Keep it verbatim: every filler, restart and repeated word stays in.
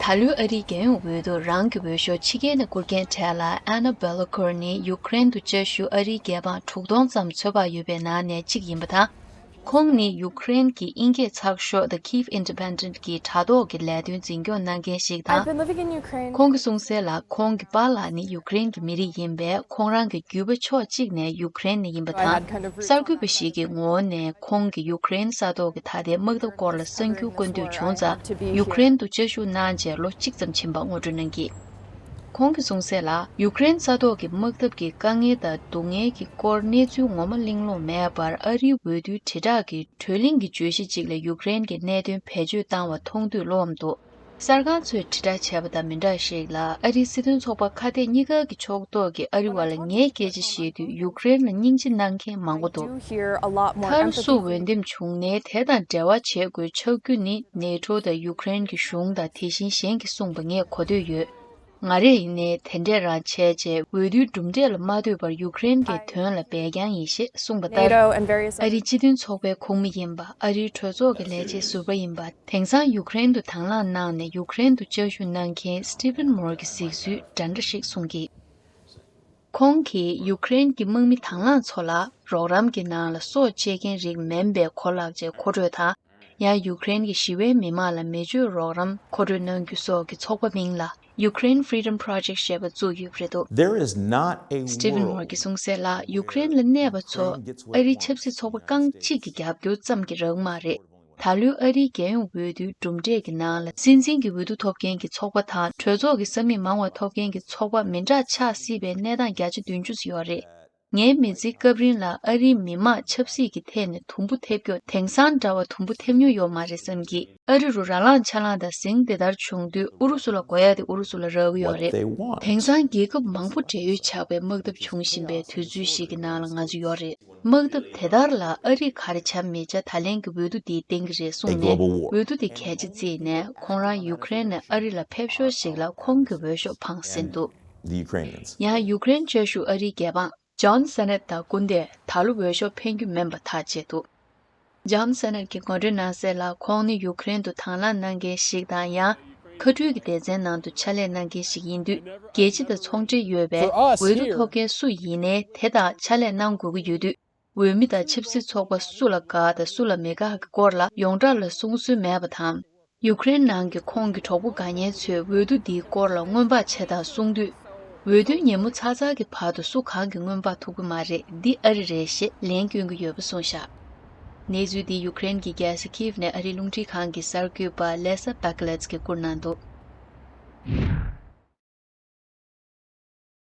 ད་ལོའི་ཨ་རིའི་རྒྱལ་ཡོངས་འོས་བསྡུར་རང་གི་འོས་ཤོག་ཕྱི་རྒྱལ་ནས་བསྐུར་མཁན་གྲས་ལ་Anna Belcourt ནི་ཡུཀ་རེན་དུ་བཅའ་བཞུགས་ཨ་རིའི་རྒྱལ་འབངས་དྲུག་སྟོང་ཙམ་ཚོད་དཔག་ཡོད་པའི་ནང་ནས་གཅིག་ཡིན་པ་དང་། ཁོང་ནི་ཡུཀ་རེན་གྱི་དབྱིན་སྐད་ཚགས་ཤོག་The Kyiv Independent གྱི་དྲ་ཐོག་གི་ལས་དོན་འཛིན་སྐྱོང་གནང་མཁན་ཞིག་དང་། ཁོང་གིས་གསུངས་གསལ་ལ། ཁོང་གི་པཱ་ལགས་ནི་ཡུཀ་རེན་གྱི་མི་རིགས་ཡིན་པས། ཁོང་རང་གི་རྒྱུད་པ་ཕྱོགས་གཅིག་ནས་ཡུཀ་རེན་ནས་ཡིན་པ་དང་། གསར་འགོད་པ་ཞིག་གི་ངོ་བོ་ནས་ཁོང་གིས་ཡུཀ་རེན་ས་ཐོག་གི་ད་ལྟའི་དམག་འཐབ་སྐོར་ལ་གསར་འགྱུར་བཀོད་འདོད་བྱུང་ཙང་། ཡུཀ་རེན་དུ་བཅའ་བཞུགས་གནང་རྗེས་ལོ་གཅིག་ཙམ་ཕྱིན་པ་ངོ་སྤྲོད་གནང་གིས། ཁོང་གིས་གསུངས་གསལ་ལ། ཡུཀ་རེན་ས་ཐོག་གི་དམག་འཐབ་ཀྱི་དཀའ་ངལ་དང་སྡུག་བསྔལ་གྱི་སྐོར་གནས་ཚུལ་ངོ་མ་གླེང་སློང་མེད་པར། ཨ་རིའི་འོས་བསྡུའི་དྲིལ་བསྒྲགས་ཀྱི་བགྲོ་གླེང་གི་བརྗོད་གཞི་ཅིག་ལ་ཡུཀ་རེན་གྱི་གནད་དོན་བེད་སྤྱོད་བཏང་བ་མཐོང་དུས་བློ་འམ་འདུག་གསར་ཁང་ཚོས་དྲིལ་བསྒྲགས་བྱས་པ་དང་མི་འདྲ་ཞིག་ལ། ཨ་རིའི་སྲིད་དོན་ཚོགས་པ་ཁ་གཏད་གཉིས་ཀ་གི་ཕྱོགས་གཏོགས་ཀྱི་ཨ་རི་བ་ལ་ངས་སྐད་ཆ་བཤད་དུས་ཡུཀ་རེན་ལ་སྙིང་རྗེ་གནང་མཁན་མང་པོ་འདུག་མཐར་སུ་འོས་འདེམས་བྱུང་ནའི་དེ་དང་འབྲེལ་བ་བྱེད་དགོས་ཆགས་རྒྱུ་ནི་ནེ་ཊོ་དང་ཡུཀ་རེན་གྱི་གཞུང་དང་། དེ་བཞིན་གཞན་གྱིས་གསུངས་པ་ངས་གོ་ཐོས་ཡོད། ང་རས་ཡིན་ནའི་དེ་འདྲས་རང་བྱས་རྗེས་འོས་བསྡུའི་གྲུབ་འབྲས་ལ་མ་ལྟོས་པར་ཡུཀ་རེན་གྱི་དོན་ལ་འབད་རྐྱང་ཡིན་ཞེས་གསུངས་པ་ལྟར། ཨ་རིའི་སྤྱི་མཐུན་ཚོགས་པའི་ཁོངས་མི་ཡིན་པ། ཨ་རིའི་གྲོས་ཚོགས་ཀྱི་ལས་བྱེད་ཟུར་པ་ཡིན་པ། དེང་སང་ཡུཀ་རེན་དུ་དང་བླངས་གནང་ནས་ཡུཀ་རེན་དུ་བཅའ་བཞུགས་གནང་མཁན་Stephen Moore གྱིས་གཟིགས་ཚུལ་འདྲ་འདྲ་ཞིག་གསུངས་ཀྱིས། ཁོང་གིས་ཡུཀ་རེན་གྱི་དམག་མི་དང་བླངས་ཚོ་ལ་རོགས་རམ་གྱི་ནང་ལ་སྲོག་བཅད་མཁན་རིགས་མིན་པའི་གོ་ལག་ཅིག་མཁོ་སྤྲོད་དང་། ཡང་ཡུཀ་རེན་གྱི་ཞི་བའི་མི་མང་ལ་མི་སྤྱོད་རོགས་རམ་མཁོ་སྤྲོད་གནང་རྒྱུ་སོགས་ཀྱི་ཚོགས་པ་མིང་ལ་Ukraine Freedom Project ཞེས་པ་བཙུགས་ཡོད་པ་རེད་འདུག There is not a Stephen Moore གྱིས་གསུངས་གསལ་ལ། ཡུཀ་རེན་ལ་གནས་པ་ཚོ་ཨ་རིའི་ཆབ་སྲིད་ཚོགས་པ་རྐང་གཅིག་གི་རྒྱབ་སྐྱོར་ཙམ་གྱིས་རག་མ་རེད། ད་ལོའི་ཨ་རིའི་རྒྱལ་ཡོངས་འོས་བསྡུའི་གྲུབ་འབྲས་ཀྱི་ནང་ལ། སྲིད་འཛིན་གྱི་འོས་བསྡུ་ཐོབ་མཁན་གྱི་ཚོགས་པ་དང་། གྲོས་ཚོགས་ཀྱི་ས་མིག་མང་བ་ཐོབ་མཁན་གྱི་ཚོགས་པ་མི་འདྲ་ཆགས་སྲིད་པའི་གནས་སྟངས་བརྒྱ་ཆ་བདུན་ཅུ་ཡོད་རེད། ངའི་མི་ཚེའི་སྐབས་རིང་ལ་ཨ་རིའི་མི་དམངས་ཆབ་སྲིད་ཀྱི་ཐད་ནས་དུམ་བུ་ཐེབས་རྒྱུ་དེང་སང་འདྲ་བ་དུམ་བུ་ཐེབས་མྱོང་ཡོད་མ་རེད་བསམ་གྱིས། ཨ་རི་རུ་ར་ལངས་ཆ་ལངས་དང་ཟིང་དེ་ལྟར་བྱུང་དུས་ཨུ་རུ་སུ་ལ་དགོས་ཡ་དེ་ཨུ་རུ་སུ་ལ་རག་གི་ཡོད་རེད། དེང་སང་རྒྱལ་ཁབ་མང་པོ་འབྲེལ་ཡོད་ཆགས་པའི་དམག་འཐབ་འབྱུང་བཞིན་པའི་དུས་ཚོད་ཞིག་གི་ནང་ལ་ང་ཚོ་ཡོད་རེད། དམག་འཐབ་དེ་ལྟར་ལ་ཨ་རིས་ག་རེ་བྱ་མི་བྱ་ད་ལན་གྱི་འོས་བསྡུ་འདིས་བསྟན་གྱི་རེད་གསུངས་ནས། འོས་བསྡུ་དེ་གལ་ཆེ་བརྩིས་ནས་ཁོང་རང་ཡུཀ་རེན་ནས་ཨ་རི་ལ་ཕེབས་ཞོར་ཞིག་ལ་ཁོང་གི་འོས་ཤོག་འཕངས་ཟིན་འདུག་ཡང་ཡུཀ་རེན་བཅའ་བཞུགས་ཨ་རིའི་རྒྱལ་འབངས་ཇོན་སེ་ནེད་དང་སྐུ་ཟླས་ད་ལོ་འོས་ཤོག་འཕེན་རྒྱུ་མིན་པ་ཐག་བཅད་འདུག་ཇོན་སེ་ནེད་ཀྱིས་ངོ་སྤྲོད་གནང་གསལ་ལ། ཁོང་ནི་ཡུཀ་རེན་དུ་དང་བླངས་གནང་མཁན་ཞིག་དང་། ཡང་མཁའ་འགྲུལ་གྱི་སྡེ་ཚན་ནང་དུ་ཕྱག་ལས་གནང་མཁན་ཞིག་ཡིན་དུས། རྒྱལ་སྤྱི་དང་ཚོང་འབྲེལ་ཡོད་པས། འོས་བསྡུ་ཐོབ་མཁན་སུ་ཡིན་ནའི་དེ་དང་ཕྱག་ལས་གནང་དགོས་ཀྱི་ཡོད་དུས། འོས་མི་དང་ཆབ་སྲིད་ཚོགས་པ་སུ་ལ་དགའ་དང་སུ་ལ་མི་དགའ་གི་སྐོར་ལ་ཡོངས་གྲགས་ལ་གསུང་སྲོལ་མེད་པ་དང་། ཡུཀ་རེན་ནང་གི་ཁོང་གི་གྲོགས་པོ་དགའ་ཉེ་ཚོས་འོས་བསྡུ་འདིའི་སྐོར་ལ་སྔོན་དཔག་བྱེད་སྟངས་གསུངས་དུས། འོས་བསྡུའི་ཉིན་མོ་ཚར་ཚར་གྱི་བར་དུ་སུ་གང་གིས་སྔོན་དཔག་ཐུབ་ཀྱི་མ་རེད། འདི་ཨ་རི་རེད་ཞེས་ལན་སྐྱོན་གྱི་ཡོད་པ་གསུངས་བཞག་གནས་ཚུལ་འདི་ཡུཀ་རེན་གྱི་རྒྱལ་ས་ཁིབ་ནས་ཨ་རིའི་རླུང་འཕྲིན་ཁང་གི་གསར་འགོད་པ་ལེ་ས་བྷེ་ཀ་ལེ་ཚི་གིས་བསྐུར་གནང་འདུག